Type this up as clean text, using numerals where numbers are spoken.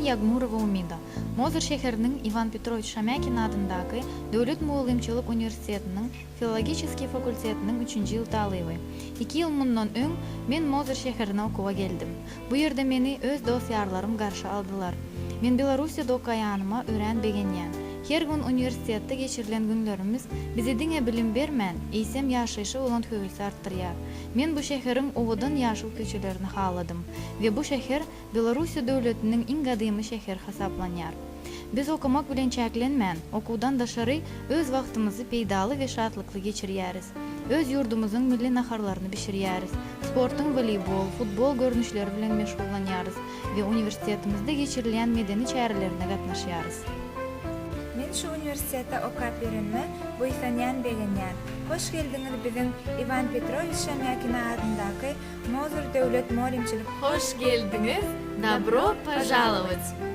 Ýagmurowa Umida. Mozyr şäheriniň Iwan Petrowiç Şamýakin adyndaky Döwlet mugallymçylyk uniwersitetiniň filologiçeskiý fakultetiniň üçünji ýyl talyby. Iki ýyl mundan öň men Mozyr şäherine okuwa geldim. Bu ýerde meni öz dost-ýarlarym garşy aldylar. Men Belarussiýada okaýanyma örän begenýän. Her gün uniwersitetde geçirilen günlerimiz bize diňe bilim bermän, eýsem ýaşaýşa bolan höwesi artdyrýar. Men bu şäheriň owadan ýaşyl köçelerini haladym we bu şäher Belarussiýa döwletiniň iň gadymy şäheri hasaplanýar. Biz okamak bilen çäklenmän, okuwdan daşary öz wagtymyzy peýdaly we şatlykly geçirýäris. Öz ýurdumyzyň milli naharlaryny bişirýäris, sportuň woleýbol, futbol görnüşleri bilen meşgullanýarys we uniwersitetimizde geçirilýän medeni çärelerine gatnaşýarys. Men şu uniwersitetde okap ýörenime buýsanýan begenýän. Hoş geldiňiz biziň Iwan Petrowiç Şamýakin adyndaky Mozur döwlet mugallymçylyk Hoş geldiňiz, Dobro požalowat!